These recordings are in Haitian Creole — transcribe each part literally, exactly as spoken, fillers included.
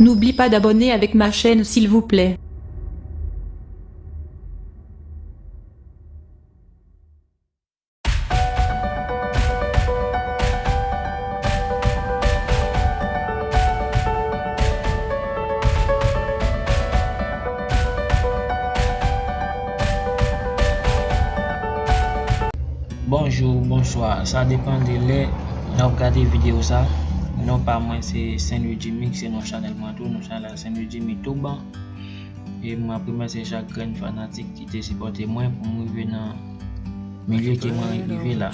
N'oublie pas d'abonner avec ma chaîne, s'il vous plaît. Bonjou, bonswa. Sa depann de lè n ap gade videyo sa. Non pa mwen se Saint Louis Jimmy, se non chanèl mwen tou, non chanèl Saint Louis Jimmy Tube. E mwen ap remèsye chak grenn fanatik ki te sipòte mwen pou m rive nan milye ke mwen rive la.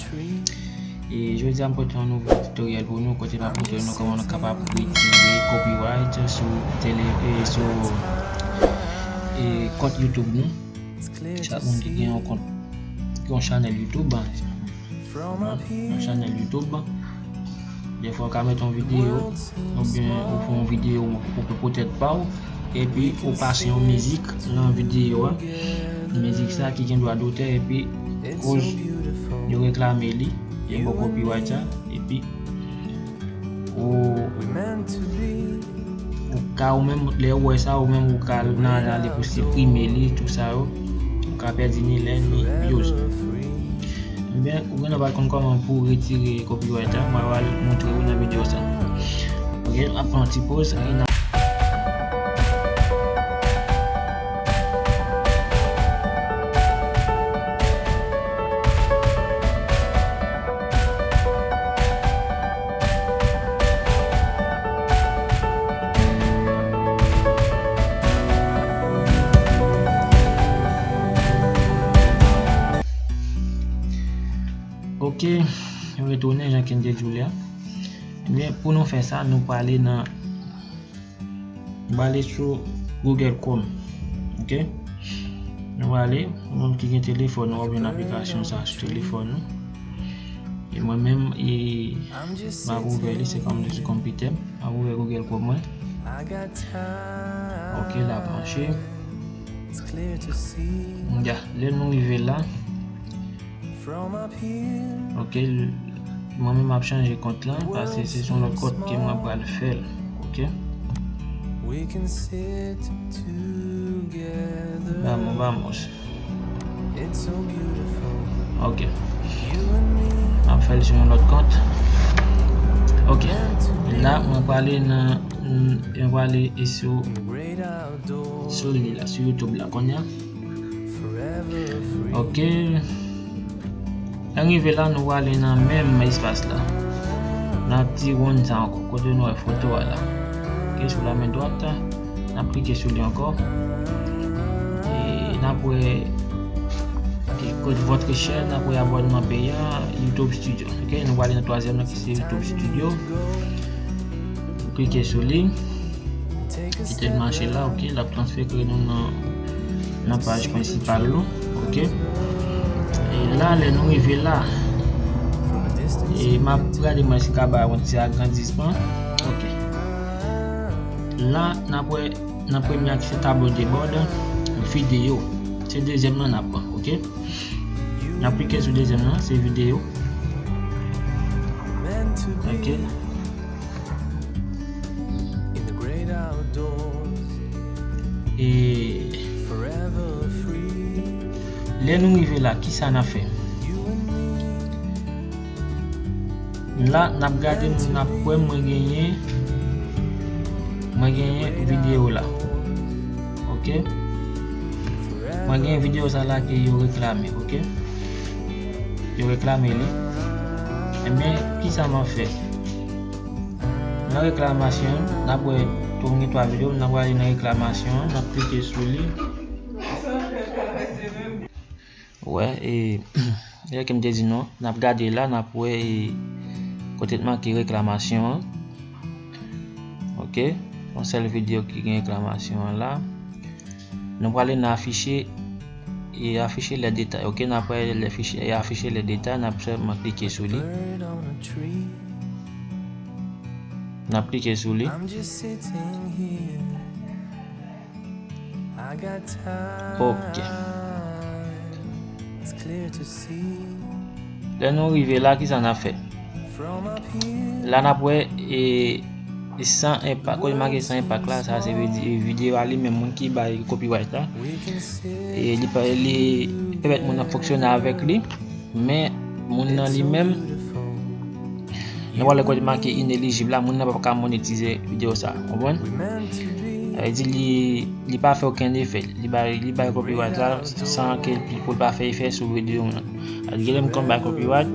E jodi a m pote yon nouvo tutorial pou nou, kote m ap montre nou kòman nou kapab retire copyright sou tele, e sou, e kont YouTube nou. Chak moun ki gen yon kont, ki yon chanèl YouTube, yon chanèl YouTube, defwa w ka mete yon videyo, oubyen ou fè yon videyo pou, pou, poutèt pa w, epi ou pase yon mizik nan videyo a. Mizik sa ki gen dwa dotè, epi koz yo reklame li, e bon copyright sa, epi ou, ou ka, ou menm, lè ou wè sa, ou menm ou ka nan ale pou siprime li, tou sa yo, ou ka pèdi ni lè ni views. Ebyen, ou gen dwa pa t konn kòman pou retire copyright la, mwen pral montre ou nan videyo sa. Ok, n ap pran yon ti poz, e n ap Ok, nou retounen jan ke n te di w la. Ebyen, pou nou fè sa, nou prale nan Nou prale sou Google Chrome. Ok? Nou prale, ou menm ki gen telefòn, ou ap jwenn aplikasyon sa sou telefòn ou. E mwen menm, e, m ap ouvè li, se kòm li sou konpitè m. M ap ouvè Google Chrome mwen. Ok, l ap mache. Ya, lè nou rive la, Ok, l-, mwen menm m ap chanje kont lan, paske se sou lòt kont ke mwen pral fè l. Ok. Vamos, vamos. Ok. M ap fè l sou yon lòt kont. Ok. La, mwen prale nan, mwen prale e sou, sou li la, sou YouTube la, kounye a. Ok. Lè n rive la, nou prale nan menm espas la. Nan ti wonn sa ankò, kote nou wè foto a la. Ok, sou la men dwat, n ap klike sou li ankò. E n ap wè, e, kote votre chaîne, n ap wè abònman peyan, YouTube Studio. Ok, nou prale nan twazyèm nan ki se YouTube Studio. Klike sou li. Kite l mache la, ok, l ap transfere nou nan, nan paj prensipal nou, ok. E la, lè nou rive la, e m ap gade mwen si m ka ba yon ti agrandisman, ok. La, n ap wè nan premye a ki se tablo de bòd, videyo. Se dezyèm nan n ap pran, ok. N ap klike sou dezyèm nan, se videyo. Ok. E lè nou rive la, kisa n ap fè? La, n ap gade, n ap wè mwen genyen, mwen genyen videyo la. Ok? Mwen genyen videyo sa la ke yo reklame, ok? Yo reklame li. Ebyen, kisa m ap fè? Nan reklamasyon, n ap wè tou gen twa videyo, n ap ale nan reklamasyon, n ap klike sou li. Wè, e, jan ke m te di nou, n ap gade la, n ap wè, e, kote t make reklamasyon an. Ok, yon sèl videyo ki gen reklamasyon an la. Nou prale nan afiche, e afiche lè detay. Ok, n ap wè lè fiche, e afiche lè detay, n ap sèlman klike sou li. N ap klike sou li. Ok. Lè nou rive la, kisa n ap fè? La n ap wè, e, San enpak, kote make san enpak la, sa se vle di videyo a li menm, moun ki bay copyright la, e li pa, li pèmèt moun nan fonksyone avèk li, men moun nan li menm, nou wè lè kote make inelijib la, moun nan pa ka monetize videyo sa, konprann? Sa vle di li, li pa fè okenn efè, li bay, li bay copyright la san ke pou l pa fè efè sou videyo moun nan. Gen lè m konn bay copyright,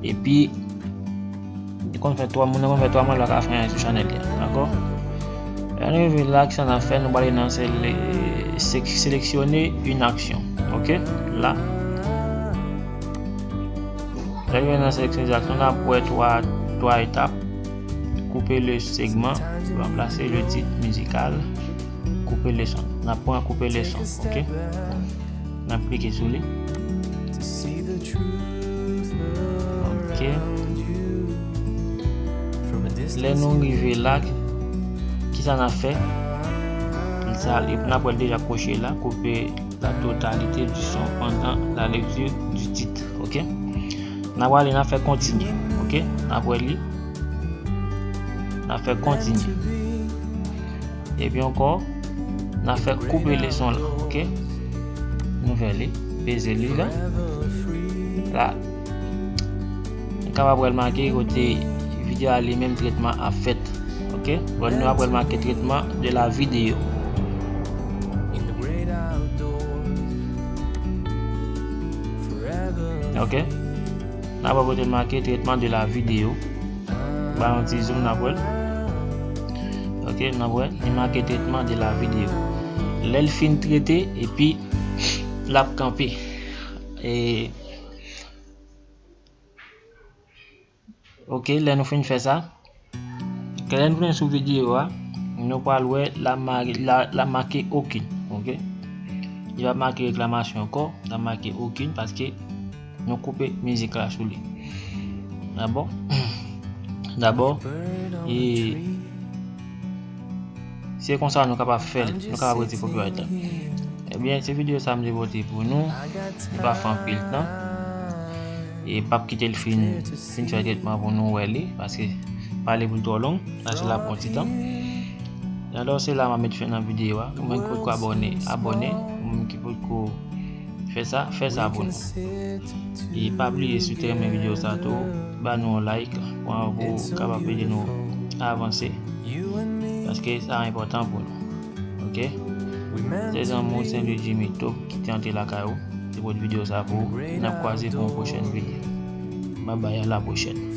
epi li konn fè twa, moun nan konn fè twa mwa, l pa ka fè anyen sou chanèl li a, dakò? Lè nou rive la, kisa n ap fè? Nou prale nan sele-, sek-, sélectionner une action, ok? La. Lè nou rive nan sélectionner une action, n ap wè twa, twa etap. Couper le segment, remplacer le titre musical, couper le son. N ap pran couper le son, ok? N ap klike sou li. Ok. Lè nou rive la, kisa n ap fè? Sa, n ap wè l deja koche la, couper la totalité du son pendant la lecture du titre. Ok? N ap wè li, n ap fè kontinye. Ok? N ap wè li. N ap fè kontinye. Epi ankò, n ap fè couper le son la, ok? Nou fè li, peze li la. La. Nou kapab wè l make kote videyo a li menm tretman ap fèt, ok? Bon, nou ap wè l make traitement de la vidéo. Ok? N ap wè kote l make traitement de la vidéo. Ba yon ti zoom, n ap wè l. Ok, n ap wè, li make traitement de la vidéo. Lè l fin trete, epi l ap kanpe. E, ok, lè nou fin fè sa, lè nou tounen sou videyo a, nou pral wè l ap ma-, l ap, l ap make okenn, ok? Li p ap make reklamasyon ankò, l ap make okenn paske nou koupe mizik la sou li. Dabò, dabò, e se konsa nou kapab fè l, nou kapab retire copyright la. Ebyen, se videyo sa m te pote pou nou. Li pa fè anpil tan. E p ap kite l fin, fin fè tretman pou nou wè li, paske pale pou l twò long, sa se l ap pran ti tan. Alò, se la m ap met fen nan videyo a. Ou menm ki potko abòne, abòne. Ou menm ki potko fè sa, fè sa pou nou. E pa bliye, si w te renmen videyo sa tou, ba nou yon like, pou, pou kapab ede nou avanse. Paske sa enpòtan pou nou. Ok? Se zanmi w Saint Louis Jimmy Top ki te antre lakay ou. Se pou videyo sa pou ou. N ap kwaze pou yon pwochèn videyo. Bye bye, à la prochaine.